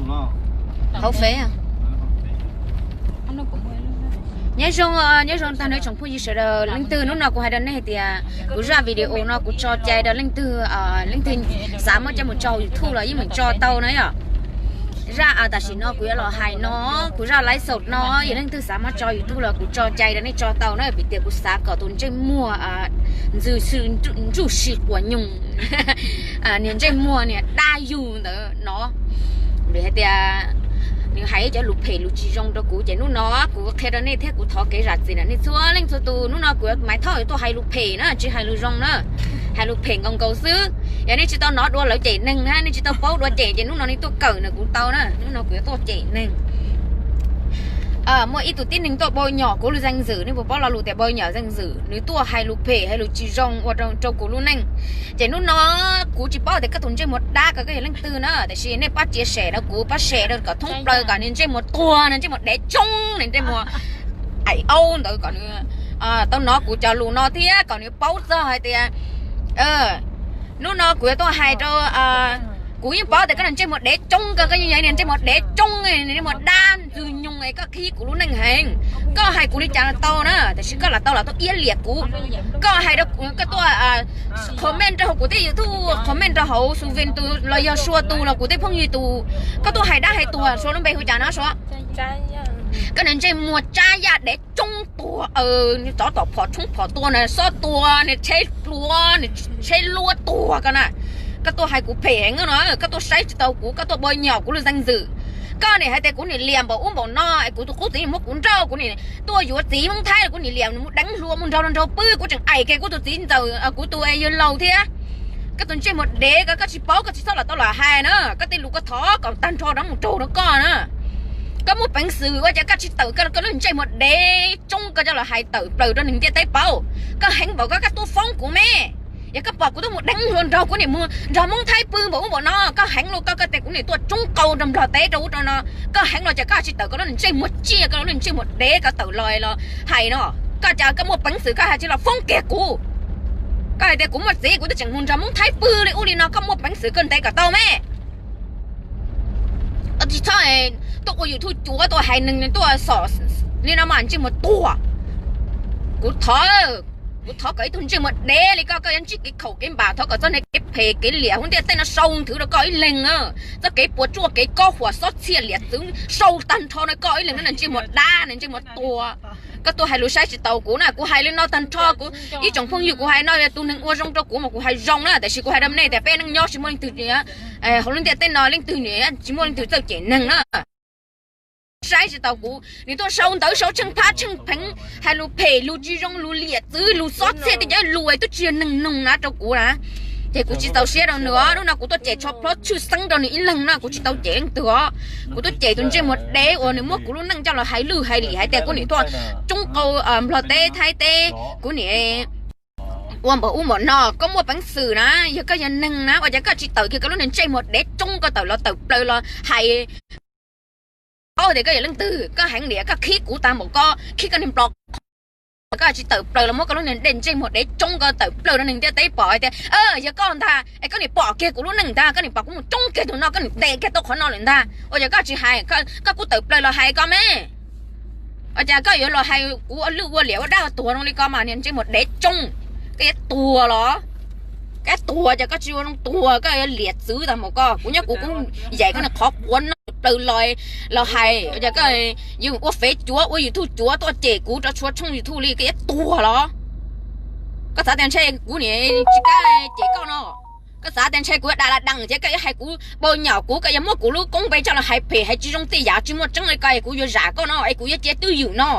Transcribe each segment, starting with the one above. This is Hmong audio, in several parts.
Hauv Fev. Nyob zoo, nyob zoo tag nrho tsoom phooj ywg sawv daws. Leej twg, hnub no kuv hais rau nej hais tias kuv zaj video no kuv tso cai rau leej twg, leej twg xav muab coj mus tso YouTube los yeej meem tso tau na yom. Zaj tam sim no kuv yuav los hais no, kuv zaj live show no, yog leej twg xav muab tso YouTube los kuv tso cai rau nej tso tau na, vim tias kuv xav kom tus ntsej muag ntxwg xwm ntsuj si quas nyoos, niag ntsej muag niag dab yug ntawd no, vim hais tias nws hais ib cov lus phem lus tsis zoo rau kuv, ces hnub no kuv qhia rau nej thiab kuv thov kev zam txim ntawm nej txhua leej txhua tus. Hnub no kuv yuav Maiv Thoj tuaj hais lus phem na, tsis hais lus zoo na, hais lus phem nkaus nkaus xwb. Yog nej tsis tau hnov dua lawv cem neeg na, nej tsis tau paub dua cem, ces hnub no nej tuaj kawm ntawm kuv tau na, hnub no kuv yuav tuaj cem neeg. Muaj ib tug tib neeg tuaj npau nyom kuv lub zeej zwm, nej puas paub lo lus tias npau nyom zeej zwm, nws tuaj hais lus phem hais lus tsis zoo ua rau kuv lub neej. Ces hnub no kuv tsis paub tias koj tus ntsej muag dab ko koj yog leej twg na, tiam sis nej pab tsia sem rau kuv, pab sem rau kom thoob plaws kom nws ntsej muag tuag, nws ntsej muag dev tsoob, nws ntsej muag aim aub ntawd kom nws tau hnov kuv cov lus no thiab kom nws paub txog hais tias hnub no kuv yuav tuaj hais rau, kuv yeej paub tias koj niag ntsej muag dev tsoob ko, koj yeej yog niag ntsej muag dev tsoob, niag ntsej muag dab ntxwg nyoog es koj khib kuv lub neej heev. Koj hais kuv li cas los tau na, tiam sis koj lam tau los tuaj iab liam kuv. Koj hais rau, koj tuaj comment rau hauv kuv tej YouTube, comment rau hauv Xu Vin tus los yog Sua tus los kuv tej phooj ywg tus, koj tuaj hais dab hais tuag, Sua lub npe hu cas no Sua? Koj niag ntsej muag tsab yaj dev tsoob tuag, tsov tom phom tshoob phom tua na, xob tua na, tsheb pluav, tsheb luab tuag ko na. Koj tuaj hais kuv phem heev no, koj tuaj saib tsis taus kuv, koj tuaj npau nyom kuv lub zeej zwm. Koj niam hais tias kuv niam liam npaum ub npaum no es kuv tus qub txiv muab kuv nrauj, kuv niam tuaj yuav txiv Hmoob Thaib los kuv niam liam mus deev hlua mus nrog nraug pw, kuv tseem aim kiag kuv tus txiv ntxawm, kuv tus yawg laus thiab. Koj tus ntsej muag dev ko, koj tsis paub koj tsis txhob los tau los hais na, koj tej lus koj thov kom tag nrho rov mus raug rau koj na. Koj muaj peev xwm ua cas koj tsis tawm koj lub ntsej muag dev tsoob ko coj los hais tawm plaws rau neeg ntiaj teb paub? Koj heev npaum ko koj tuaj foob kuv me. Yog koj pom kuv tuaj mus deev hluas nraug, kuv niam mus nrog Hmoob Thaib pw npaum ub npaum no, koj heev los koj, koj tias kuv niam tuaj tsoob qau rau Nplog teb rau ub rau no, koj heev los cas koj tsis tawm koj lub ntsej muag tsiaj, koj lub ntsej muag dev ko tawm los los hais no? Koj cas koj muaj peev xwm koj hais tsis los foob kiag kuv? Koj hais tias kuv muaj txiv kuv twb tseem mus nrog Hmoob Thaib pw li ub li no, koj muaj peev xwm koj ntes kom tau me. Koj tsis txhob tuaj ua YouTube cuav tuaj hais neeg tuaj xom li no mas ntsej muag tuag. Kuv thov, kuv thov kom ib tug ntsej muag dev li koj, koj yuav ntsib kev khaum kev npam, thov kom txoj niag kev phem kev liam hauv ntiaj teb no sau nthwv rau koj ib leeg na. Txoj kev puas tsuaj kev kob huam xob txhiaj liam txwv sau tag nrho rau koj ib leeg na, ntsej muag dab, ntsej muag tuag. Koj tuaj hais lus saib tsis taus kuv na, kuv hais li no tag nrho kuv ib tsoom phooj ywg, kuv hais no yog tus neeg ua zoo rau kuv mas kuv hais zoo na, tiam sis kuv hais rau nej tias peb neej nyob tsis muaj leej twg hauv lub ntiaj teb no, leej twg niam tsis muaj leej twg txawj cem neeg na. Saib tsis taus kuv, nws tuaj sau ntawv sau tsheej phab tsheej pheev, hais lus phem lus tsis zoo lus liam txwv lus xob txhiaj tej cov lus es twb tsis yog neeg nug na rau kuv na. Ces kuv tsis txaus siab rau nws os, hnub no kuv tuaj cem tsho plhob tshwj xeeb rau nws ib leeg na, kuv tsis tau cem leej twg os. Kuv tuaj cem tus ntsej muag dev uas nws muab kuv lub neej coj los hais lwj hais liam hais tias kuv niam tuaj tsoob qau Nplog teb Thaib teb, kuv niam ua npaum ub npaum no. Koj muaj peev xwm na, yog koj yog neeg na ua cas koj tsis tawm kiag koj lub niag ntsej muag dev tsoob ko tawm los tawm plaws los hais. Paub tias koj yog leej twg, koj heev tias koj khib kuv tag npaum ko, khib koj niag nplo qhov, koj tsis tawm plaws los muab koj lub niag ntsej muag dev tsoob ko tawm plaws rau neeg ntiaj teb pom hais tias yog koj ntag es koj niam pom kiag kuv lub neej ntag, koj niam pom kuv mus tsoob kiag tus no, koj niam ntes kiag tau qhov no lawm ntag, ua cas koj tsis hais, koj kuj tawm plaws los hais koj me. Ua cas koj yuav los hais kuv ua lwj ua liam ua dab ua tuag zoo li ko mas niag ntsej muag dev tsoob, koj yuav tuag los? Koj tuag ces koj tsis ua zoo tuag, koj yuav liam txwv tag npaum ko. Kuv nyob kuv kuj yaim koj niag qhov quav no plaws los, los hais, ua cas koj yuav ua Fev cuav ua YouTube cuav tuaj cem kuv rau txhua tshooj YouTube li, koj yuav tuag los? Koj xav tias ntshe kuv niam tsis kam cem koj no? Koj xav tias ntshe kuv yuav dag la dees ces koj yuav hais kuv npau nyom kuv, koj yuav muab kuv lub koob npe coj los hais phem hais tsis zoo tej yam tsis muaj tseeb li ko es kuv yuav zam koj no es kuv yuav cia twj ywm no?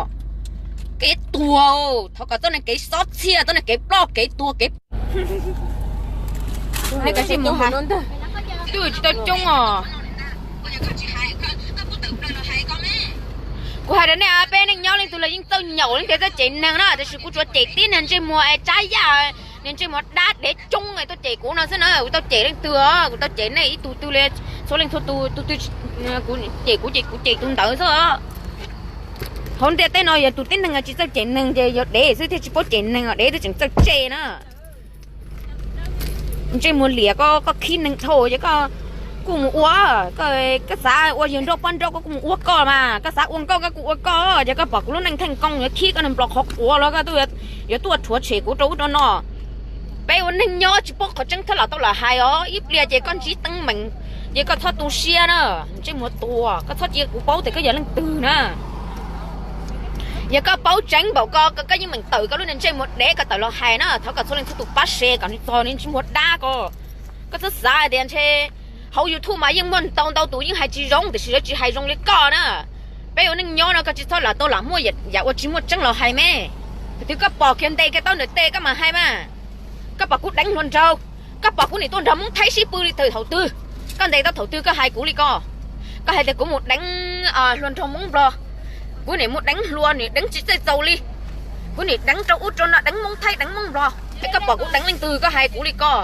Kev tuag, thov kom txoj niag kev xob txhiaj, txoj niag kev ploj kev tuag kev. Twb tsis tau coob os. Kuv hais rau nej, peb neej nyob leej twg los yeej txawj nyaum leej twg txawj cem neeg na, tiam sis kuv tsuas cem tib niag ntsej muag es tsab yaj, niag ntsej muag dab dev tsoob es tuaj cem kuv no xwb na. Kuv tau cem leej twg os? Kuv tau cem nej ib tug twg li? Txhua leej txhua tus, tus twg cem kuv ces kuv cem tus ntawd xwb. Hauv ntiaj teb no yog tus tib neeg tsis txawj cem neeg ces yog dev xwb thiaj tsis paub cem neeg os, dev twb tseem txawj tseg na. Ntsej muag liam, koj khib neeg dhau ces koj Kuj mus ua, koj xav ua yawg nrauj poj nrauj koj kuj mus ua koj mas, koj xav ua nkauj koj kuj ua koj, yog koj pom kuv lub neej theej koob yuav khib koj niag nplos qhov quav los koj yuav tuaj rhuav tshem kuv rau ub rau no. Peb ua neej nyob tsis paub qhov tseeb thiab los tau lam hais os, ib pliag ces koj ntsib teeb meem ces koj txhob tu siab na. Ntsej muag tuag, koj txhob cia kuv paub tias koj yog leej twg na. Yog koj paub tseeb npaum ko, koj yeej meem tawm koj lub niag ntsej muag dev koj tawm los hais na, thov kom txhua leej txhua tus pab share kom nws txog nws ntsej muag dab ko. Koj txhob xav hais tias ntshe hauv YouTube mas yeej muaj ntau ntau tus yeej hais tsis zoo, tiam sis lawv tsis hais zoo li koj na. Peb ua neej nyob no koj tsis txhob lam tau lam muaj yam ua tsis muaj tseeb los hais me. Thaum twg koj pom kiag ntes kiag tau ntawm tes koj mam hais mas. Koj pom kuv deev hluas nraug, koj pom kuv nim tuaj nrog Hmoob Thaib sib pw li thaum twg? Koj ntes tau thaum twg koj hais kuv li ko? Koj hais tias kuv mus deev hluas nraug Hmoob Nplog, kuv nim mus deev hluas, nim deev tsis txawj txaus li, kuv nim deev rau ub rau no, deev Hmoob Thaib deev Hmoob Nplog. Es koj pom kuv deev leej twg koj hais kuv li ko?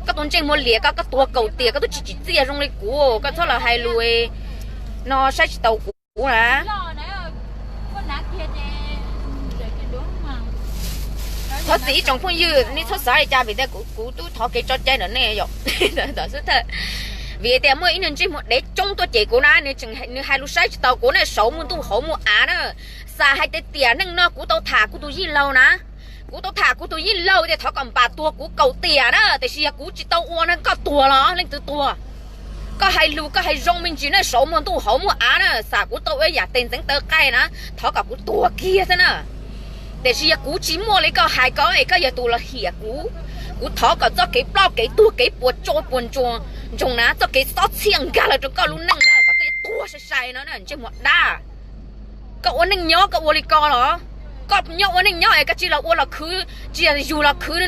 Koj tus ntsej muag liam ko, koj tuag kaum tiam koj twb tsis tsim txiaj zoo li kuv, koj txhob los hais lus no saib tsis taus kuv na. Thov txim ib tsoom phooj ywg, nej txhob xav li cas vim tias kuv twb thov kev tso cai ntawm nej yom. Vim tias muaj ib niag ntsej muag dev coob tuaj cem kuv na, nws hais lus saib tsis taus kuv na, saum muaj ntuj hauv muaj av na. Xav hais tias tiam neej no kuv tau tham kuv tus yij laug na, kuv tau tham kuv tus yij laug tias thov kom npam tuag kuv kaum tiam na, tiam sis yog kuv tsis tau ua no koj tuag los leej twg tuag? Koj hais lus koj hais zoo me ntsis na, saum muaj ntuj hauv muaj av na, xam kuv tau ua yam tes ntxeev taw qaij na, thov kom kuv tuag kiag xwb na. Tiam sis yog kuv tsis muaj li koj hais ko es koj yog tus los hiam kuv, kuv thov kom txoj kev ploj kev tuag kev puas tso puas ntsoog na, txoj kev xob txhiaj nkag los rau koj lub neej na, kom koj yuav tuag sai sai no na, ntsej muag dab. Koj ua neej nyob koj ua li ko los? Koj nyob ua neej nyob es koj tsis los ua los khwv, tsis yog yug los khwv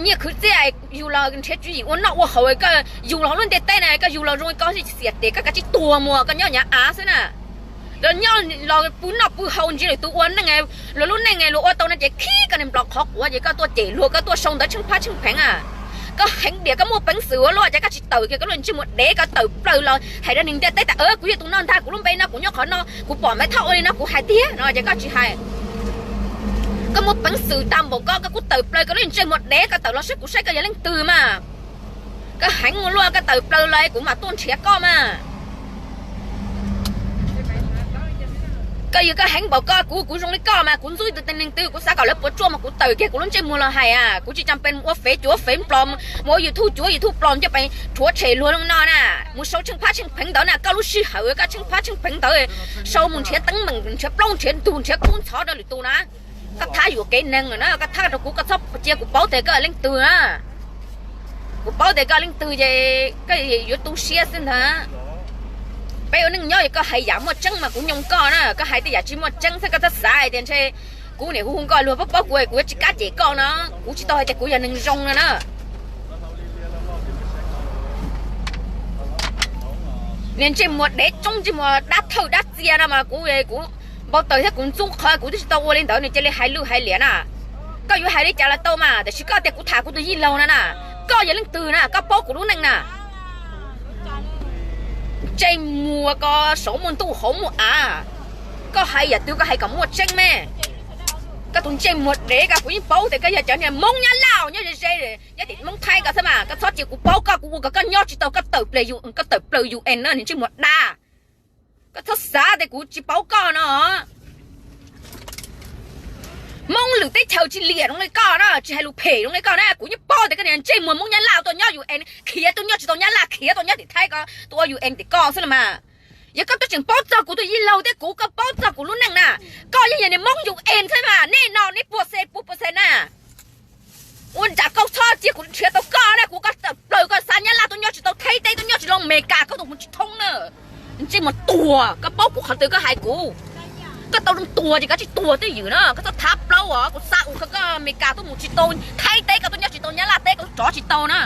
nyiaj khwv txiaj, yug los nrhiav tswv yim ua noj ua haus, koj yug los hauv lub ntiaj teb na, koj yug los zoo li ko xiam tias koj kav tsij tuag mus, koj nyob nyav av xwb na. Los nyob los pw noj pw haus ntsia lwm tus ua neej, luag lub neej luag ua tau no ces khib koj niag nplos qhov quav ces koj tuaj cem luag, koj tuaj sau ntawv tsheej phab tsheej pheev a. Koj heev diam, koj muaj peev xwm ua luaj ces koj tsis tawm kiag koj lub ntsej muag dev, koj tawm plaws los hais rau neeg ntiaj teb tias kuv yog tus no ntag, kuv lub npe no, kuv nyob qhov no, kuv pom Maiv Thoj ua li no kuv hais tiag no ces koj tsis hais. Koj muaj peev xwm tag npaum ko koj kuj tawm plaws koj lub ntsej muag dev, koj tawm los saib kuv saib koj yog leej twg mas. Koj heev ua luaj, koj tawm plaws los kuv mam tuaj nrhiav koj mas. Koj yog koj heev npaum ko, kuv kuv zoo li koj mas kuv ntxub tus neeg twg kuv xav kom lawv puas tsuaj mas kuv tawm kiag kuv lub ntsej muag los hais a, kuv tsis cam pes mus ua fev cuav fev nplos, mus ua YouTube cuav YouTube plos coj pes rhuav tshem luag li no na, mus sau tsheej phab tsheej pheev ntawd na, koj lub sij hawm koj tsheej phab tsheej pheev ntawd sau mus nrhiav teeb meem, nrhiav plaub nrhiav ntug, nrhiav kub ntxhov rau lwm tus na. Koj thab yuam kev neeg lawm na, koj thab rau kuv, koj txhob cia kuv paub tias koj leej twg na. Kuv paub tias koj leej twg ces koj yuav tu siab xwb ntag. Peb ua neej nyob es koj hais yam muaj tseeb mas kuv nyoo koj na, koj hais tej yam tsis muaj tseeb xwb koj txhob xav hais tias ntshe kuv niam hu hu nkauj luag paub paub kuv es kuv yuav tsis kam cem koj no. Kuv tsis tau hais tias kuv yog neeg zoo no na. Niag ntsej muag dev tsoob, ntsej muag dab thawj dab txia no mas kuv, kuv npau taws thiab kuv ntxub qhov kuv twb tsis tau ua li ntawd nws cia li hais lwj hais liam na. Koj yuav hais li cas los tau mas, tiam sis koj tias kuv tham kuv tus yij laug no na, koj yog leej twg na, koj paub kuv lub neej na. Ntsej muag ko saum muaj ntuj hauv muaj av, koj hais yam twg koj hais kom muaj tseeb me. Koj tus ntsej muag dev ko kuv yeej paub tias koj yog cov niag Hmoob Nyab Laj nyob ze ze, nyob tim Hmoob Thaib ko xwb mas, koj txhob cia kuv paub koj, kuv ua kom koj nyob tsis tau, koj tawm plaws, koj tawm plaws U N na niag ntsej muag dab. Koj txhob xav tias kuv tsis paub koj no. Hmoob lwm teb chaws tsis liam zoo li koj na, tsis hais lus phem zoo li koj na, kuv yeej paub tias koj niag ntsej muag Hmoob Nyab Laj tuaj nyob U N khiav tuaj nyob tsis tau Nyab Laj, khiav tuaj nyob tim Thaib ko, tuaj ua U N tim koj xwb los mas. Yog koj twb tseem paub txog kuv tus yij laug thiab kuv, koj paub txog kuv lub neej na, koj yeej yog niag Hmoob U N xwb mas, nej no nej puas xees puas puas xees na. Ua ntsam koj txhob cia kuv nrhiav tau koj na, kuv koj tawm plaws koj xa Nyab Laj tuaj nyob tsis tau, Thaib teb tuaj nyob tsis tau, Amelikas koj tuaj mus tsis thoob na. Ntsej muag tuag, koj paub kuv qhov twg koj hais kuv. Koj tau zoo tuag ces koj tsis tuag twj ywm na, koj txhob thab plaub os, kuv xa ua koj Amelikas tuaj mus tsis tau, Thaib teb koj tuaj nyob tsis tau, Nyab Laj teb koj tuaj rov tsis tau na.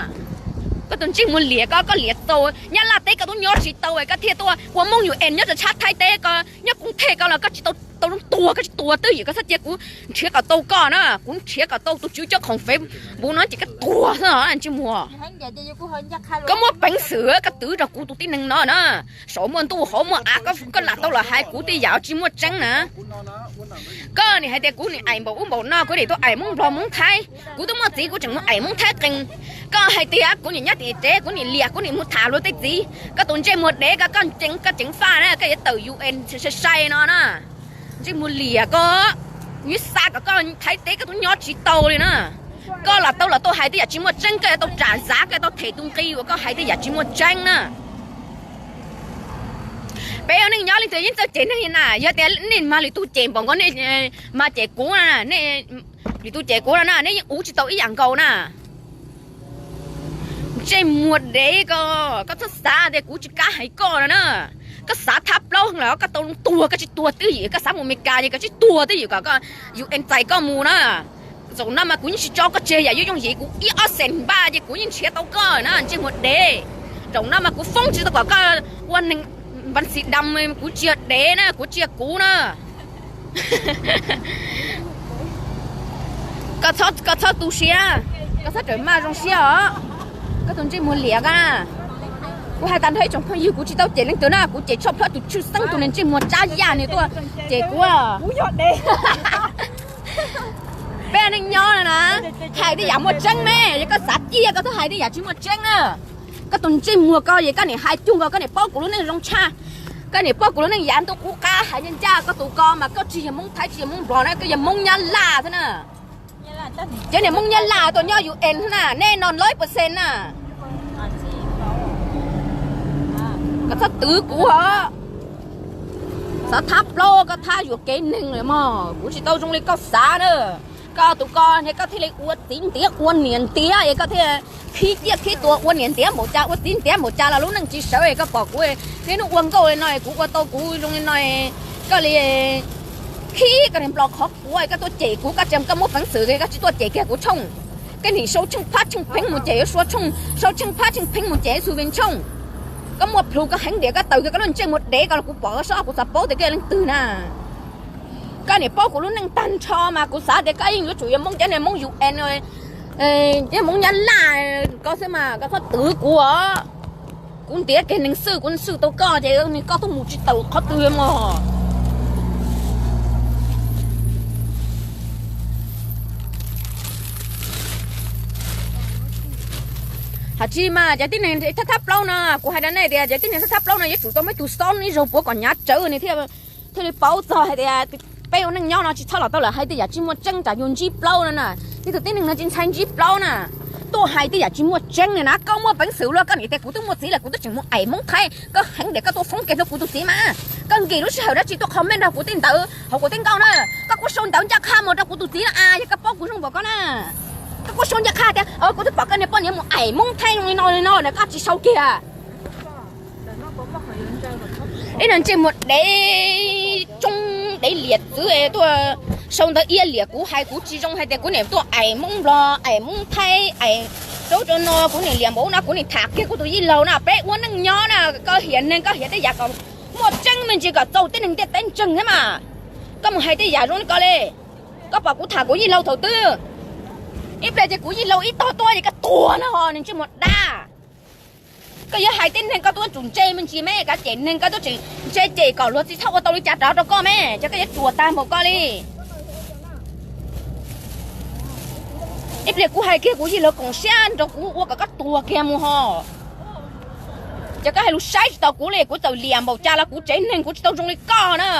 Koj tus ntsej muag liam ko, koj liam txaus Nyab Laj teb koj tuaj nyob tsis tau, koj thiaj tuaj ua Hmoob U N nyob rau tshab Thaib teb ko, nyob Koos Thej ko los koj tsis tau, tau zoo tuag, koj tsis tuag twj ywm, koj txhob cia kuv nrhiav kom tau koj na, kuv nrhiav kom tau tus tswv coj khoom Facebook no ces koj tuag xwb os ntsej muag. Koj muaj peev xwm koj twv rau kuv tus tib neeg no na, saum muaj ntuj hauv muaj av, koj lam tau los hais kuv tej yam tsis muaj tseeb na. Koj nim hais tias kuv nim aim npaum ub npaum no, kuv nim tuaj aim Hmoob Nplog Hmoob Thaib, kuv twb muaj txiv kuv tseem mus aim Hmoob Thaib qees. Koj hais tias kuv nim nyob tim tsev, kuv nim liam, kuv nim mus tham luag tej txiv. Koj tus ntsej muag dev, koj, koj ceev, koj ceev faj na, koj yuav tawm U N sai sai no na. Ntsej muag liam koj, kuv yuav xa kom koj Thaib teb koj tub nyob tsis tau li na. Koj los tau los tau hais tej yam tsis muaj tseeb, koj yuav tau ram zav, koj yuav tau them tus nqi uas koj hais tej yam tsis muaj tseeb na. Peb ua neej nyob leej twg yeej txawj cem neeg li na, yog tias nej mas lwm tus cem npaum nkaus nej mas cem kuv na, nej, lwm tus cem kuv no na, nej yeej uv tsis tau ib yam nkaus na. Ntsej muag dev koj, koj txhob xav tias kuv tsis kam hais koj no na. Koj xav thab plaub los koj tau tuag, koj tsis tuag twj ywm, koj xav mus Amelikas ces koj tsis tuag twj ywm kom koj U N txais koj mus na. Zaum no mas kuv yeej tsis tso koj tseg, yam yuav yooj yim kuv ib ob xees npaj ces kuv yeej nrhiav tau koj na, ntsej muag dev. Zaum no mas kuv foob tsis tau kom koj ua neeg npav xis dam, kuv tsis yog dev na, kuv tsis yog kuv na. Koj txhob tu siab, koj txhob rawm maj zoo siab os. Koj tus ntsej muag liam koj na. Kuv hais tag nrho ib tsoom phooj ywg, kuv tsis tau cem leej twg na, kuv cem tshaj plaws tus tshwj xeeb tus ntsej muag tsab yaj nws tuaj cem kuv. Peb neej nyob no na, hais tej yam muaj tseeb me, yog koj xav ciaj koj txhob hais tej yam tsis muaj tseeb na. Koj tus ntsej muag koj es koj nim hais cuag nkaus koj nim paub kuv lub neej zoo tshaj. Koj nim paub kuv lub neej yav ntuj qub qab, hais ncaj ncaj koj tus ko mas koj tsis yog Hmoob Thaib tsis yog Hmoob Nplog na, koj yog Hmoob Nyab Laj xwb na. Cov niag Hmoob Nyab Laj tuaj nyob U N na, nej no lawv percent na. Koj txhob twv kuv os. Xav thab plaub koj thab yuam kev neeg lawm mog, kuv tsis tau zoo li koj xav na. Koj tus ko es koj thiaj li ua txiv ntiav ua niam ntiav es koj thiaj khib ciaj khib tuag ua niam ntiav npaum cas ua txiv ntiav npaum cas los lub neej tsis sawv es koj pom kuv niaj hnub ua nkauj li no es kuv ua tau kuv zoo li no, koj li khib koj niag nplos qhov quav es koj tuaj cem kuv, koj tseem koj muaj peev xwm koj tsis tuaj cem kiag kuv tshooj. Koj nim sau tsheej phab tsheej pheej mus cem yuav sua tshooj, sau tsheej phab tsheej pheej mus cem yuav xu ve tshooj. Koj muaj plhus koj heev diam koj taws kiag koj lub ntsej muag dev ko los kuv pom koj soj kuv xav paub tias koj yog leej twg na. Koj nim paub kuv lub neej tag nrho mas kuv xav tias koj yeej yuav tsum yog Hmoob cov niag Hmoob U N, cov Hmoob Nyab Laj ko xwb mas koj txhob twv kuv os. Kuv ntiav kiag neeg xwb, kuv xwb tau koj ces koj tuaj mus tsis tawm qhov twg mog. Hais tsis mas cov tib neeg thab thab plaub no, kuv hais rau nej tias cov tib neeg thab thab plaub no yuav tsum tau muaj ib tug xob ib zaug puav kom hnyav tsawv nws thiaj li paub txog hais tias peb ua neej nyob no tsis txhob los tau lawm hais tej yam tsis muaj tseeb tsam yus ntsib plaub no na. Ib tug tib neeg no tsis ntshai ntsib plaub na. Tuaj hais tej yam tsis muaj tseeb na, koj muaj peev xwm luaj koj nim tias kuv twb muaj txiv lawm kuv twb tseem mus aim Hmoob Thaib, koj heev diam koj tuaj foob kiag rau kuv tus txiv mas. Koj nkim lub sij hawm dab tsi tuaj comment rau kuv tej ntawd hauv kuv tej nkauj na. Koj kuj sau ntawv ncaj qha mus rau kuv tus txiv na, yog koj paub kuv zoo npaum koj na. Koj kuj sau ncaj qha tias kuv twb pom koj niag poj niam mus aim Hmoob Thaib zoo li no li no na, koj tsis sau kiag. Ib no ntsej muag dev tsoob dev liam txwv tuaj sau ntawv iab liam kuv, hais kuv tsis zoo hais tias kuv niam tuaj aim Hmoob Nplog aim Hmoob Thaib aim rau rau no, kuv niam liam npaum no kuv niam tham kiag kuv tus yij laug na, peb ua neej nyob na, koj hiam neeg koj hiam tej yam kom muaj tseeb me ntsis kom txaus tib neeg ntiaj teb ntseeg thiab mas. Koj mus hais tej yam zoo li ko li. Koj pom kuv tham kuv yij laug thaum twg? Ib pliag ces kuv yij laug ib tog tuaj ces koj tuag na ho, nws ntsej muag dab. Koj yuav hais tib neeg koj twb yuav tsum ntse me ntsis me, koj cem neeg koj twb tseem ntse cem kom luag tsis txhob ua tau li cas rov rau koj me, ces koj yuav tsuas tag npaum koj li. Ib pliag kuv hais kiag kuv yij laug koom siab nrog kuv ua kom koj tuag kiag mus ho. Ces koj hais lus saib tsis taus kuv li, kuv txawm liam npaum cas los kuv tsev neeg kuv tsis tau zoo li koj na.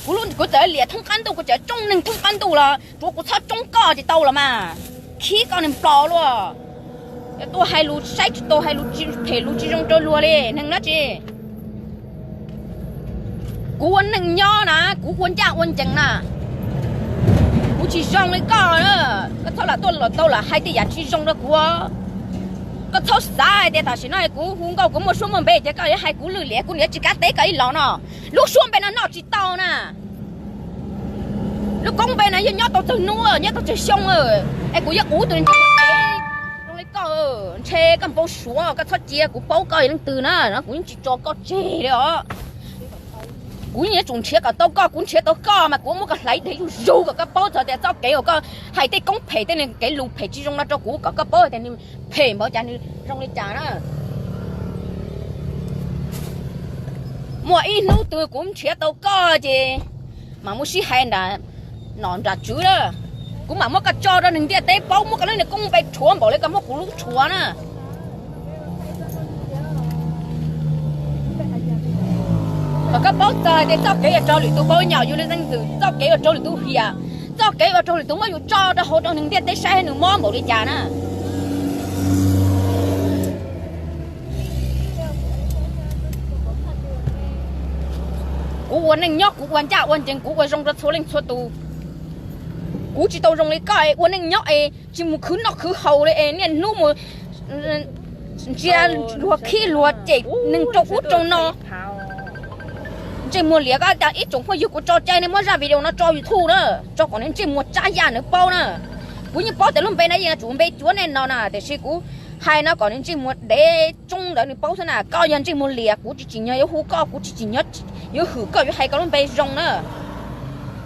Kuv, kuv txawm liam thoob qab ntuj, kuv tseem tsoob neeg thoob qab ntuj los tsuav kuv txhob tsoob koj ces tau los mas. Khib koj niag nplos luaj. Tuaj hais lus saib tsis taus, hais lus phem lus tsis zoo rau luag li, neeg dab tsi. Kuv ua neej nyob na, kuv ua ncaj ua ncees na. Kuv tsis zoo li koj na. Koj txhob lam tuaj los tau lam hais tej yam tsis zoo rau kuv. Koj txhob xav hais tias tam sim no kuv hu nkauj kuv muaj suab muaj npe ces koj yuav hais kuv lwj liam, kuv niam tsis kav teb koj ib los no. Lub suab npe no noj tsis tau na. Lub koob npe no yeej nyob tau tsawg hnub, nyob tau tsawg xyoo, es kuv yuav uv tus zoo li koj, ntshe koj npau suav, koj txhob cia kuv paub koj yog leej twg na, kuv yeej tsis tso koj tseg li os. Kuv yeej yuav tsum nrhiav kom tau koj, kuv nrhiav tau koj mas kuv muab koj hlais dheev zuj zus kom koj paub txog tias txoj kev uas koj hais tej koob phem tej kev lus phem tsis zoo no rau kuv kom koj paub tias nws phem npaum cas nws zoo li cas na. Muaj ib hnub twg kuv nrhiav tau koj ces Mas muab sib hais nram nom nram tswv na, kuv mam muab koj tso rau neeg ntiaj teb paub, muab koj lub niag koob npe rhuav npaum li koj muab kuv lub rhuav na. Kom koj paub txog tias txoj kev yuav raug lwm tus npau nyom yus li leej twg, txoj kev yuav raug lwm tus hiam, txoj kev yuav raug lwm tus muab yus tso rau hauv rau neeg ntiaj teb saib nws mob npaum li cas na. Kuv ua neej nyob kuv ua ncaj ua ncees, kuv ua zoo rau txhua leej txhua tus. Kuv tsis tau zoo li koj es ua neej nyob es tsis mus khwv noj khwv haus li es niaj hnub mus ntsia luag khib luag cem neeg rau ub rau no. Ntsej muag liam, koj ib tsoom phooj ywg, kuv tso cai nej muab zaj video no tso YouTube na, tso kom nws ntsej muag tsab yaj nws paub na. Kuv yeej paub tias lub npe no yeej yuav tsum npe cuav nej no na, tiam sis kuv hais no kom nws ntsej muag dev tsoob ntawd nws paub xwb na. Koj yog ntsej muag liam, kuv tsis tsim nyog yuav hu koj, kuv tsis tsim nyog yuav hwm koj, yuav hais koj lub npe zoo na.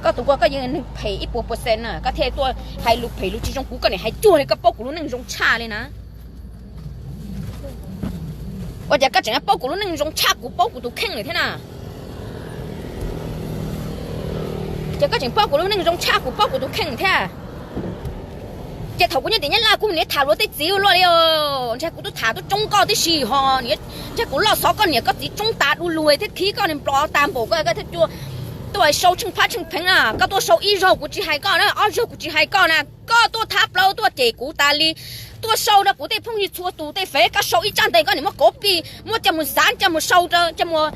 Koj tus ua koj yeej neeg phem ib puas percent na, koj thiaj tuaj hais lus phem lus tsis zoo, kuv koj niam hais cuag li koj paub kuv lub neej zoo tshaj li na. Ua cas koj tseem paub kuv lub neej zoo tshaj kuv paub kuv tus kheej lawm thiab na? Ces koj tseem paub kuv lub neej zoo tshaj kuv paub kuv tus kheej thiab. Ces thaum kuv nyob tim Nyab Laj kuv niaj tham luag tej txiv luaj li, ntshe kuv twb tham tuaj tsoob koj tib si ho, ntshe kuv loj xov koj niam koj txiv tsoob tas du lug thiab khib koj niag nplog tag npaum koj thiaj tuaj sau tsheej phab tsheej pheev na. Koj tuaj sau ib zaug kuv tsis hais koj na, ob zaug kuv tsis hais koj na, koj tuaj thab plaub tuaj cem kuv tas li, tuaj sau rau kuv tej phooj ywg txhua tus tej fev, koj sau ib tsab ntawv koj niam muab copy muab coj mus xav coj mus sau rau coj mus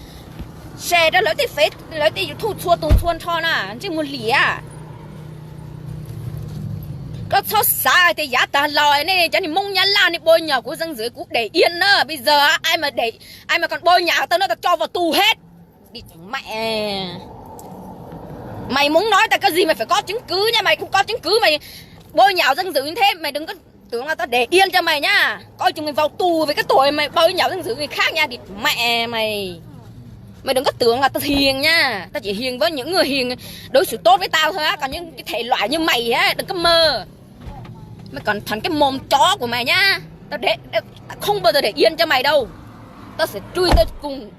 share rau lawv tej fev lawv tej YouTube txhua tus txhua nrho na, ntsej muag liam. Koj txhob xav tias yav tag los nej cov niag Hmoob Nyab Laj nej npau nyom kuv zeej ntxwv kuv đẻ yên na, bây giờ ai mà đẻ, ai mà còn npau nyom tao nói tao cho vào tù hết. Mày muốn nói tao cái gì mày phải có chứng cứ nha, mày không có chứng cứ mày bôi nhọ danh dự như thế, mày đừng có tưởng là tao để yên cho mày nhá. Coi chừng mày vào tù vì cái tội mày bôi nhọ danh dự người khác nha, đi mẹ mày. Mày đừng có tưởng là tao hiền nha, tao chỉ hiền với những người hiền, đối xử tốt với tao thôi á, còn những cái thể loại như mày á, đừng có mơ. Mày còn thành cái mồm chó của mày nhá. Tao để, tao không bao giờ để yên cho mày đâu. Tao sẽ truy tao cùng.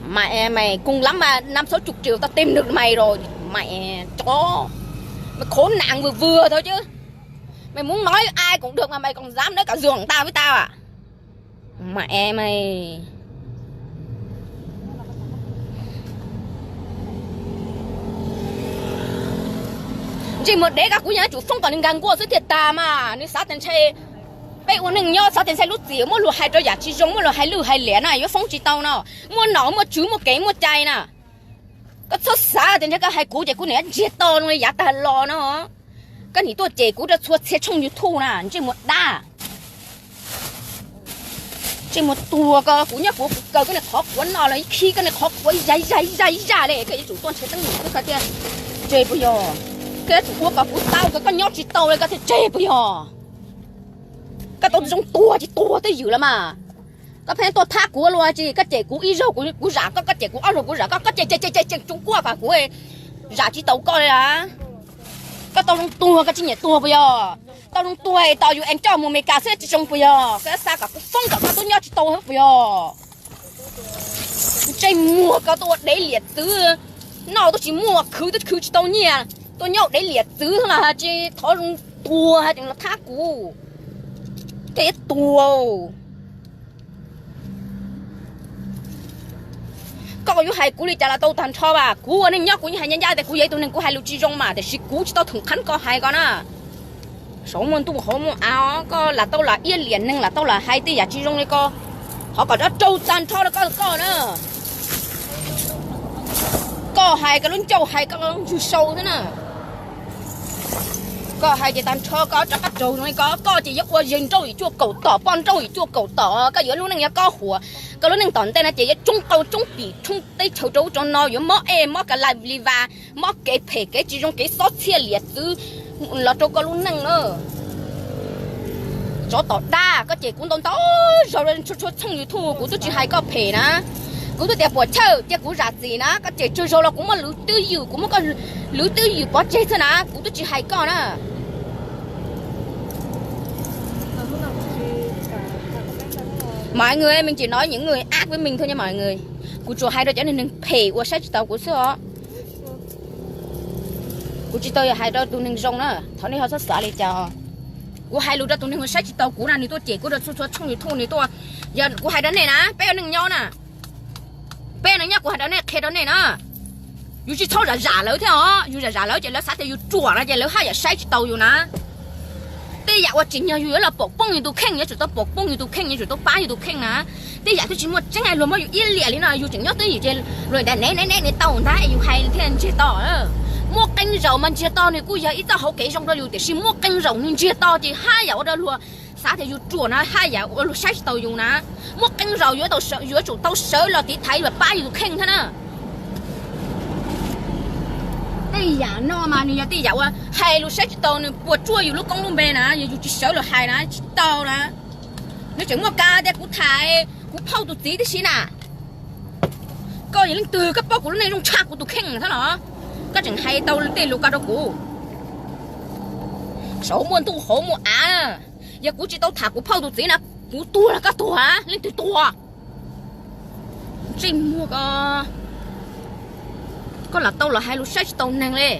Mày, mày cùng lắm mà năm sáu chục triệu tao tìm được mày rồi. Mày chó. Mày khốn nạn vừa vừa thôi chứ. Mày muốn nói ai cũng được mà mày còn dám nói cả giường tao với tao à? Mẹ mày. Ntsej muag dev, koj kuv yeej yuav tsum foob kom nws nkag nkuaj xwb thiaj tas mas. Nws xav tias ntshe peb ua neej nyob xav tias ntshe lub txim muab luag hais rau yam tsis zoo, muab luag hais lwj hais liam na, yuav foob tsis tau no. Muaj nom muaj tswv muaj kev muaj cai na. Koj txhob xav tias ntshe koj hais kuv ces kuv niam ntsiag to zoo li yav tag los no. Koj nim tuaj cem kuv rau txhua txhia tshooj YouTube na, ntsej muag dab. Ntsej muag tuag, ko kuv nyob kuv kaw koj niag qhov quav no los khib koj niag qhov quav zaj zaj zaj zaj li, koj yuav tsum tuaj nrhiav teeb meem xwb koj thiaj tseg puas yog? Koj yuav tsum ua kom kuv tau kom koj nyob tsis tau li koj thiaj tseg puas yog? Koj tau zoo tuag ces tuag twj ywm los mas. Koj pheej tuaj thab kuv ua luaj tsi, koj cem kuv ib zaug kuv zam koj, koj cem kuv ob zaug kuv zam koj, koj cem cem cem cem tsoos kuaj kom kuv zam tsis tau koj li a. Koj tau zoo tuag koj tsis nyiam tuag puas yog? Tau zoo tuag es tos yus es coj mus Amelikas xwb tsis zoo puas yog? Koj yuav xav kom kuv foob kom koj tub nyob tsis tau puas yog? Ntsej muag koj tuaj ua dev liam txwv, noj tuaj tsis muaj, khwv tuaj khwv tsis tau nyiaj, tuaj nyob ua dev liam txwv los tsis thov zoo tuag tseem los thab kuv. Koj yuav tuag. Koj yuav hais kuv li cas los tau tag nrho as, kuv ua neej nyob kuv yeej hais ncaj ncaj tias kuv yog ib tug neeg kuv hais lus tsis zoo mas, tiam sis kuv tsis tau thoom qhab koj hais ko na. Saum muaj ntuj hauv muaj av, koj lam tau lam iab liam neeg, lam tau lam hais tej yam tsis zoo li ko, thov kom rov raug tag nrho rau koj koj na. Koj hais koj lub ncauj hais koj lub ntswg sau xwb na. Koj hais ces tag nrho koj rov qab raug zoo li ko, koj ces yuav ua yawg nrauj yim cuaj kaum tom, poj nrauj yim cuaj kaum tom, koj yuav lub neej yuav kob huam, koj lub neej tom ntej no ces yuav tsoob qau tsoob pim tsoob teb chaws rau ub rau no, yuav mob ej mob ka la li vas, mob kev phem kev tsis zoo kev xob txhiaj liam txwv los rau koj lub neej na. Tsov tom dab, koj cem kuv ntau ntau zaus txhua txhua tshooj YouTube kuv twb tsis hais koj phem na. Kuv twb tias puas chawj cia kuv zam txim na, koj cem tsawg zaus los kuv muab lwv twj ywm, kuv muab koj lwv twj ywm pov tseg xwb na, kuv twb tsis hais koj na. Mọi người ơi, mình chỉ nói những người ác với mình thôi nha mọi người. Kuv tsuas hais rau cov neeg phem uas saib tsis taus kuv xwb os. Kuv tsis tau yog hais rau tus neeg zoo na, thov nej ho txhob xav li cas. Kuv hais lus rau tus neeg uas saib tsis taus kuv na, nws tuaj cem kuv rau txhua txhua tshooj YouTube nws tuaj. Yog kuv hais rau nej na, peb ua neej nyob na, peb ua neej nyob kuv hais rau nej, qhia rau nej na, yus tsis txhob zam zam lawv thiab os. Yus zam zam lawv ces lawv xav tias yus ruam no ces lawv haj yam saib tsis taus yus na. Tej yam uas tsim nyog yus yuav los pom poob yus tus kheej, yuav tsum tau pom poob yus tus kheej, yuav tsum tau pab yus tus kheej na. Tej yam twb tsis muaj tseeb, luag muab yus iab liam li no, yus tseem nyob twj ywm ces luag tias nev nev nev nev tau ntag es yus hais thiaj ntsiag to. Muaj qee zaum mas ntsiag to nws kuj yog ib txoj hauv kev zoo rau yus, tiam sis muaj qee zaum nws ntsiag to ces haj yam ua rau luag xav tias yus ruam na, haj yam ua luag saib tsis taus yus na. Muaj qee zaum yuav tsum tau sawv los tiv thaiv los pab yus tus kheej thiab na. Tej yam no mas nws yog tej yam uas hais lus saib tsis taus, nws puas tsuaj yus lub koob lub npe na, yog yus tsis sawv los hais na tsis tau na. Nws tseem muaj kav tias kuv tham kuv phauj tus txiv tib si na. Koj yog leej twg koj paub kuv lub neej zoo tshaj kuv tus kheej thiab los? Koj tseem hais tau tej lus ko rau kuv. Saum muaj ntuj hauv muaj av, yog kuv tsis tau tham kuv phauj tus txiv na, kuv tuag los koj tuag, leej twg tuag? Ntsej muag ko, koj lam tau los hais lus saib tsis taus neeg li.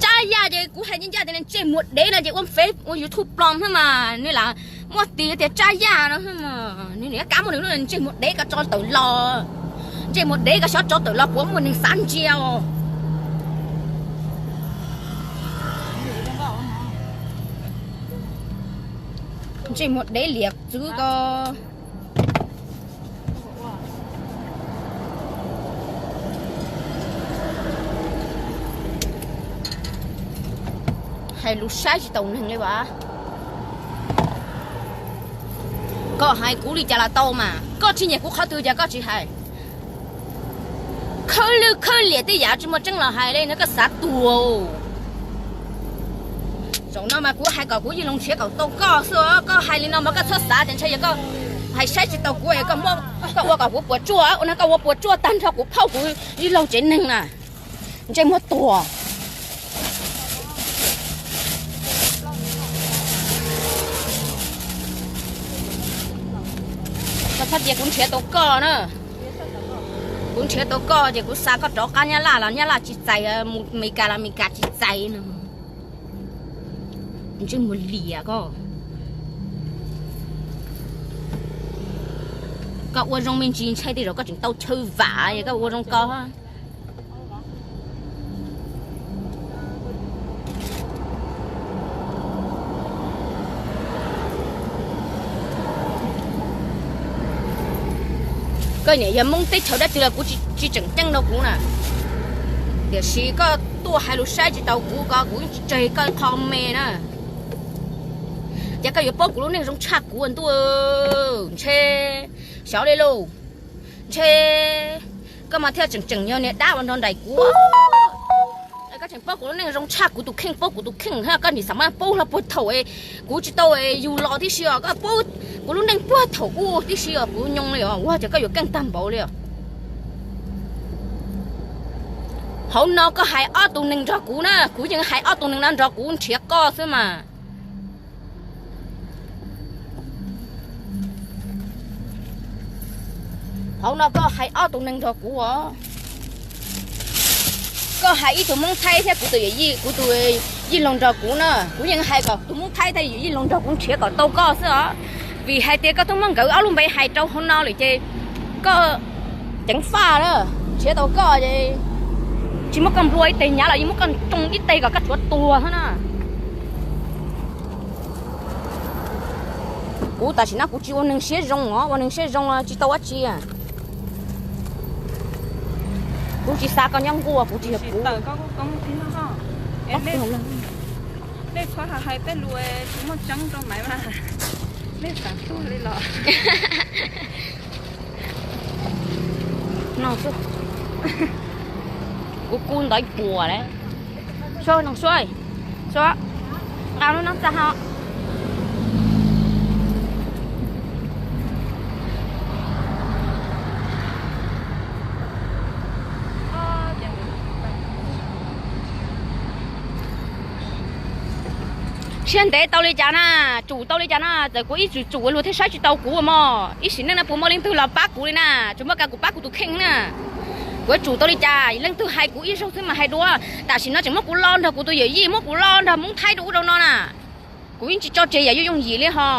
Tsab yaj ces kuv hais ncaj ncaj tias ntsej muag dev no ces ua Facebook ua YouTube plob xwb mas nws lam muaj tis tias tsab yaj no xwb mas nws nim kab muaj nws lub ntsej muag dev ko tso tawm los. Ntsej muag dev ko xyov tso tawm los puas muaj neeg xav ntsia os. Ntsej muag dev liam txwv ko. Hais lus saib tsis taus neeg li as. Koj hais kuv li cas los tau mas, koj tsis nyiam kuv qhov twg cas koj tsis hais. Khawb lwj khawb liam tej yam tsis muaj tseeb los hais li no koj xav tuag. Zaum no mas kuv hais kom kuv Yij Loos nrhiav kom tau koj xwb, koj hais li no mas koj txhob xav tias ntshai yog koj hais saib tsis taus kuv es koj ua kom kuv puas tsuaj, ua no koj ua puas tsuaj tag nrho kuv phauj kuv Yij Loos tsev neeg na. Ntsej muag tuag. Koj txhob cia kuv nrhiav tau koj na. Kuv nrhiav tau koj ces kuv xa koj rov qab Nyab Laj los Nyab Laj tsis txais, mus Meskas los Meskas tsis txais no. Ntsej muag liam koj. Koj ua zoo me ntsis ntshai tej zaum koj tseem tau chaw vam es koj ua zoo ko. Koj niam yog Hmoob teb chaws dab tsi los kuv tsis tseem ceeb rau kuv na. Tiam sis koj tuaj hais lus saib tsis taus kuv ko kuv yeej tsis tseg koj qho me na. Ces koj yuav paub kuv lub neej zoo tshaj kuv ntuj. Ntshe xyov li lauj. Ntshe koj mas thiaj tseem tseem yog niag dab uas nrog nraim kuv. Koj tseem paub kuv lub neej zoo tshaj kuv tus kheej, paub kuv tus kheej, koj nim xav mas paub hlo puag thaum kuv tsis tau yug los tib si os, koj paub kuv lub neej puag thaum ub tib si os, kuv nyoo li os, ua cas koj yuav keej tag npaum li os. Hauv no koj hais ob tug neeg nrog kuv na, kuv yeej hais ob tug neeg no nrog kuv nrhiav koj xwb mas. Hauv no koj hais ob tug neeg nrog kuv os. Koj hais ib tug Hmoob Thaib thiab kuv tus yawm yij, kuv tus yij laug nrog kuv na, kuv yeej hais kom tus Hmoob Thaib thiab yawm yij laug nrog kuv nrhiav kom tau koj xwb os. Vim hais tias koj twb muab nkawd ob lub npe hais rau hauv no lawm ces koj ceev faj na, nrhiav tau koj ces tsis muab koj nplua ib teg hnyav los yeej muab koj tsoo ib teg kom koj tshuav tuag xwb na. Kuv tam sim no kuv tsis ua neeg siab zoo os, ua neeg siab zoo tsis tau dab tsi. Kuv tsis xa koj nyob nkuaj, kuv tsis yog kuv. Nej txhob hais tej lus tsis muaj tseeb rau Maiv mas, nej xav tuag li los? No xwb, kuv kub ntawd puas lawm. Sua no sua, sua, nqa lub no txaj ho. Siab ntev tau li cas na, tsum tau li cas na, txawm kuv ib txwm tsum luag thiaj saib tsis tau kuv mog. Ib sim neej no puas muaj leej twg los pab kuv li na, tsuas muaj koj kuv pab kuv tus kheej na. Kuv yuav tsum tau li cas? Leej twg hais kuv ib zaug xwb mas hais dua. Tam sim no tseem muab kuv lo nrog kuv tus yawm yij, muab kuv lo nrog Hmoob Thaib rau ub rau no na. Kuv yeej tsis tso tseg yam yuav yooj yim li ho.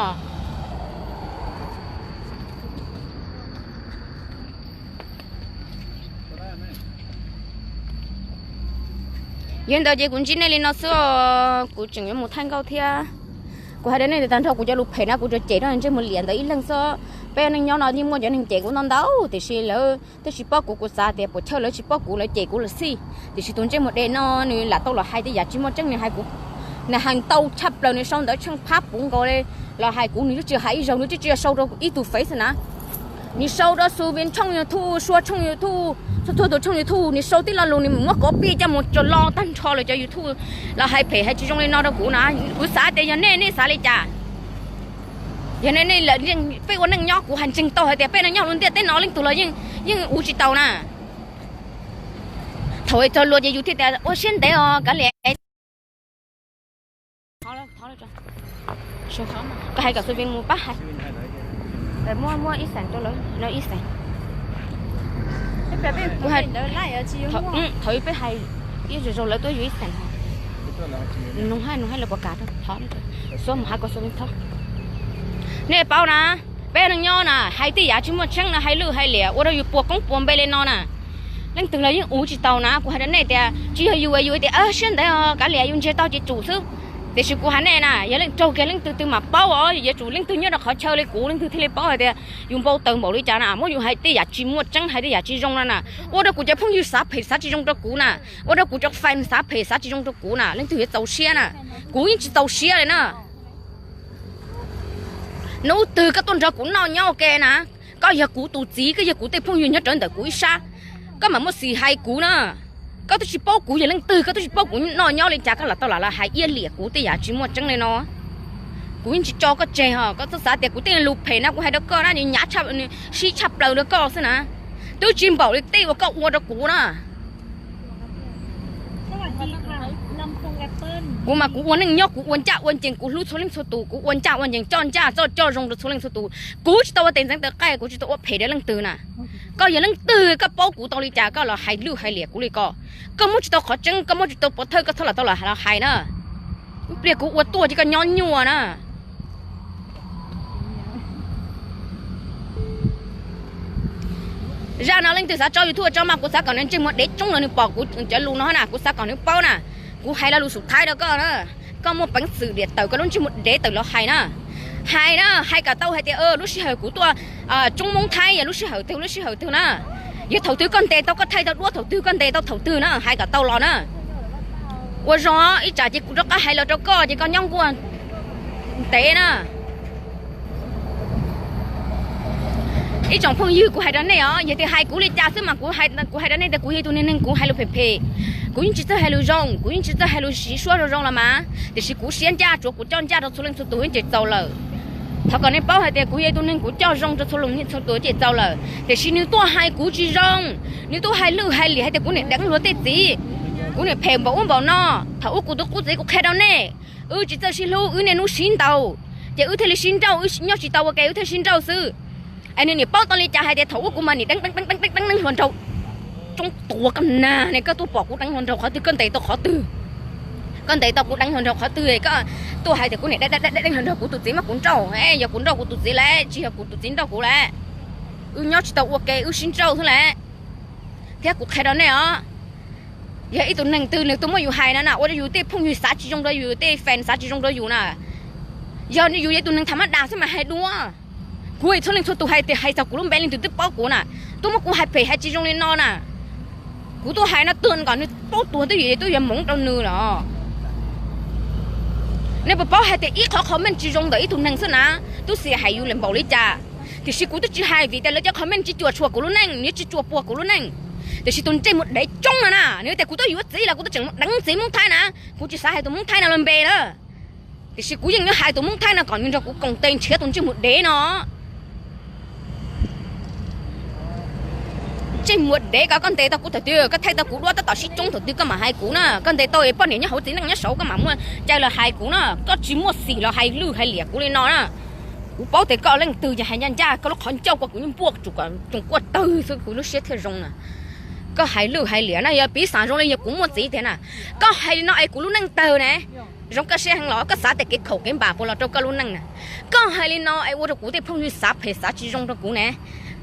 Yog li ntawd ces kuv ntsib nej li no xwb, kuv tseem yuav mus thaij nkauj thiab. Kuv hais rau nej tias tag nrho kuv cov lus phem na kuv tsuas cem rau ntsej muag liam ntawd ib leeg xwb. Peb neej nyob no yeej muaj cov neeg cem kuv ntau ntau tiam sis lawv twb tsis paub kuv, kuv xav tias puas chawj lawv tsis paub kuv lawv cem kuv lawm xij. Tiam sis tus ntsej muag dev no nws lam tau los hais tej yam tsis muaj tseeb, nws hais kuv, nws hais ntau tshaj plaws, nws sau ntawv tsheej phab puv nkaus li los hais kuv, nws twb tsis hais ib zaug, nws twb tsis sau rau ib tug fev xwb na. Nws sau rau Xu Vin tshooj YouTube, Sua tshooj YouTube, txhua txhua tus tshooj YouTube, nws sau tib lo lus, nws muab copy coj mus tso lo tag nrho lawv cov YouTube los hais phem hais tsis zoo li no rau kuv na. Kuv xav tias yog nej, nej xav li cas? Yog nej, nej lawm, peb ua neej nyob kuv hais ntseeg tau hais tias peb neej nyob lub ntiaj teb no leej twg los yeej, yeej ua tsis tau na. Thaum txog luag ces yus thiaj tias ua siab ntev os kav liam. Koj hais kom Xu Vin mus pab hais. Muab, muab ib xees rau lawv, ib xees. Thaum peb hais ib zaug zaug lawv tuaj yuav ib xees. Nug hais, nug hais lawv puas kam rau, thov, xuab mus hais kom Xu Vin thov. Nej paub na, peb neej nyob na hais tej yam tsis muaj tseeb no, hais lwj hais liam ua rau yus puas koob puas npe li no na. Leej twg los yeej ua tsis tau na. Kuv hais rau nej tias tsis yog yus, yus tias siab ntev os kav liam, yus ntsiag to ces tsum xwb. Tiam sis kuv hais nej na, yog leej raug kiag leej twg twg mam paub os, yuav tsum leej twg nyob rau qhov chaw li kuv leej twg thiaj li paub hais tias yus npau taws npaum li cas na, muab yus hais tej yam tsis muaj tseeb, hais tej yam tsis zoo no na. Ua rau kuv cov phooj ywg xav phem xav tsis zoo rau kuv na, ua rau kuv cov fan xav phem xav tsis zoo rau kuv na, leej twg yuav txaus siab na? Kuv yeej tsis txaus siab li na. Hnub twg koj tuaj nrog kuv noj nyob ua ke na, koj yog kuv tus txiv, koj yog kuv tej phooj ywg nyob rawv ntawm kuv ib sab, koj mam muaj xim hais kuv na. Koj twb tsis paub kuv yog leej twg, koj twb tsis paub kuv noj nyob li cas, koj lam tau lam los hais iab liam kuv tej yam tsis muaj tseeb li no. Kuv yeej tsis tso koj tseg os, koj txhob xav tias kuv tej lus phem na kuv hais rau koj na nws hnyav, sib tshaj plaws rau koj xwb na. Twb tsis npaum li tej uas koj ua rau kuv na. Kuv mas kuv ua neej nyob kuv ua ncaj ua ncees, kuv hlub txhua leej txhua tus, kuv ua ncaj ua ncees, coj ncaj coj zoo rau txhua leej txhua tus. Kuv tsis tau ua tes ntxeev tes qaij, kuv tsis tau ua phem rau leej twg na. Koj yog leej twg, koj paub kuv tau li cas koj los hais lwj hais liam kuv li ko? Koj muab tsis tau qhov tseeb, koj muab tsis tau pov thawj, koj txhob lam tau los hais na. Ib pliag kuv ua tuaj ces koj nyob nyuaj na. Zaj no leej twg xav tso YouTube tso mas kuv xav kom nws ntsej muag dev tsoob los nws pom kuv cov lus no na, kuv xav kom nws paub na. Kuv hais lo lus xum thaib rau koj na, koj muaj peev xwm diam tawm koj lub ntsej muag dev tawm los hais na. Hais na, hais kom tau hais tias lub sij hawm kuv tuaj tsoob Hmoob Thaib yog lub sij hawm twg lub sij hawm twg na. Yog thaum twg koj ntes tau koj thaij tau duab thaum twg, koj ntes tau thaum twg na, hais kom tau los na. Ua zoo ib tsam ces kuv rov qab hais los rau koj ces koj nyob nkuaj ntev na. Ib tsoom phooj ywg, kuv hais rau nej os, yog tias hais kuv li cas xwb mas kuv hais rau nej tias kuv yog ib tug neeg, neeg kuv hais lus phem phem, kuv yeej tsis txawj hais lus zoo, kuv yeej tsis txawj hais lus siv suab zoo zoo los mas, tiam sis kuv siab ncaj, tsuav kuv coj ncaj rau txhua leej txhua tus ces txaus lawm. Thov kom nej paub hais tias kuv yog ib tug neeg kuv coj zoo rau txhua leej txhua tus ces txaus lawm, tiam sis nws tuaj hais kuv tsis zoo, nws tuaj hais lwj hais liam hais tias kuv niam deev luag tej txiv, kuv niam phem npaum ub npaum no. Thaum ub kuv tus qub txiv kuv qhia rau nej, wb tsis txawj sib hlub, wb niaj hnub sib nrauj, ces wb thiaj li sib nrauj, wb nyob tsis tau ua ke wb thiaj sib nrauj xwb. Es nws niam paub tau li cas hais tias thaum ub kuv mas niam deev deev deev deev deev hluas nraug. Tsoob tuag koj nag ne, koj tuaj pom kuv deev hluas nraug qhov twg, koj ntes tau qhov twg? Koj ntes tau kuv deev hluas nraug qhov twg, koj tuaj hais tias kuv niam deev deev deev hluas nraug, kuv tus txiv mas kuv nrauj. Yog kuv nrauj kuv tus txiv lawm, tsis yog kuv tus txiv nrauj kuv lawm. Wb nyob tsis tau ua ke, wb sib nrauj xwb lawm. Thiab kuv qhia rau nej os, yog ib tug neeg twg nws tuaj muab yus hais no na, ua rau yus tej phooj ywg xav tsis zoo rau yus, tej fan xav tsis zoo rau yus na, yog yus yog ib tug neeg tham mab das xwb mas hais dua. Kuv txhua leej txhua tus hais tias hais txog kuv lub npe leej twg twb paub kuv na, tuaj muab kuv hais phem hais tsis zoo li no na. Kuv tuaj hais no tuag kom nws paub tuag twb yog, twb yog hmoov rau nws los. Nej puas paub hais tias ib qhov comment tsis zoo ntawm ib tug neeg xwb na, tub xim hais yus lawm npaum li cas. Tiam sis kuv twb tsis hais vim tias lawv cov comment tsis cuam tshuam kuv lub neej, nws tsis cuam puas kuv lub neej. Tiam sis tus ntsej muag dev tsoob no na, nws tias kuv twb yuav txiv los kuv twb tseem mus deev txiv Hmoob Thaib na. Kuv tsis xav hais tus Hmoob Thaib no lub npe na, tiam sis kuv yeej yuav hais tus Hmoob Thaib no kom nws nrog kuv koom tes nrhiav tus ntsej muag dev no. Ntsej muag dev ko, koj ntes tau kuv thaum twg? Koj thaij tau kuv duab tab tom sib tsoob thaum twg koj mam hais kuv na. Koj ntes tau es poj niam nyob hauv txiv neej nyob saud koj mam muaj cai los hais kuv na. Koj tsis muaj xim los hais lwj hais liam kuv li no na. Kuv paub tias koj leej twg ces hais ncaj ncaj, koj lub qhov ncauj ko kuv yeej npuaj tsuas kom tsoos kuaj tawg xwb kuv lub siab thiaj zoo na. Koj hais lwj hais liam na, yog piv xam zoo li yog kuv muaj txiv tiag na. Koj hais li no es kuv lub neej tawg ne. Zoo koj siab heev los koj xav tias kev khaum kev npam puas los rau koj lub neej na. Koj hais li no es ua rau kuv tej phooj ywg xav phem xav tsis zoo rau kuv ne.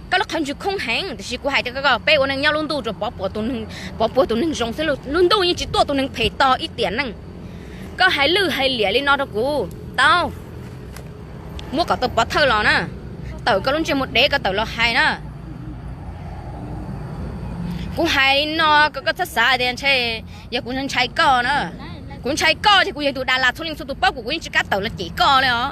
Koj lub qhov ntswg khoob heev, tiam sis kuv hais tias koj, peb ua neej nyob lub ntuj rau pov puas tus neeg zoo xwb, lub ntuj yeej tsis tuaj tus neeg phem tog ib tiam neej. Koj hais lwj hais liam li no rau kuv tau, muab kom tau pov thawj los na. Tawm koj lub ntsej muag dev koj tawm los hais na. Kuv hais li no kom koj txhob xav tias ntshe yog kuv ntshai koj na. Kuv ntshai koj ces kuv yog tus Dalas, txhua leej txhua tus paub kuv, kuv yeej tsis kam tawm los cem koj li os.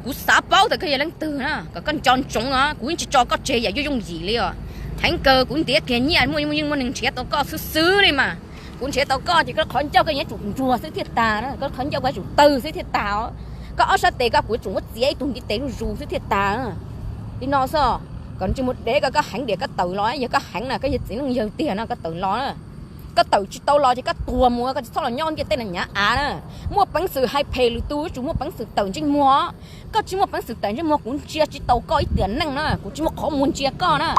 Kuv xav paub tias koj yog leej twg na, kom koj nco ntsoov os, kuv yeej tsis tso koj tseg yam yooj yooj yim li os. Heev kawg kuv ntiav kiag nyiaj muaj yeej muaj neeg nrhiav tau koj xwb xwb li mas. Kuv nrhiav tau koj ces koj qhov ncauj koj yuav tsum ntsuag xwb thiaj tas na, koj qhov ncauj koj yuav tsum tawg xwb thiaj tas os. Koj ob sab tes koj kuv yuav tsum muab txiav ib tug ntiv tes zuj zus xwb thiaj tas. Li no xwb, kom ntsej muag dev koj, koj heev diam koj tawm los, yog koj heev na koj yog txiv neej yawg tiag no koj tawm los na. Koj tawm tsis tau los ces koj tuag mus, koj tsis txhob los nyob ntiaj teb no nyav av na. Muaj peev xwm hais phem lwm tus yuav tsum muaj peev xwm tawm ntsej muag. Koj tsis muaj peev xwm tawm ntsej muag kuv ntsia tsis taus koj ib tiam neej na, kuv tsis muaj qhov muag ntsia koj na.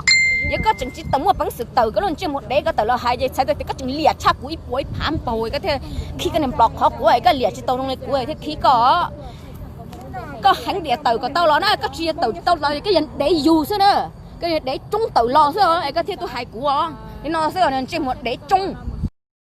Yog koj tseem tsis tawm muaj peev xwm tawm koj lub ntsej muag dev koj tawm los hais ces txhais tau tias koj tseem liam tshaj kuv ib puas ib phav npaug, koj thiaj khib koj niag nplos qhov quav, koj liam tsis tau zoo li kuv thiaj khib koj. Koj heev diam tawm kom tau los na, koj tsis yog tawm tsis tau los koj yog dev yug xwb na. Koj yog dev tsoob tawm los xwb es koj thiaj tuaj hais kuv os. Li no xwb ntsej muag dev tsoob.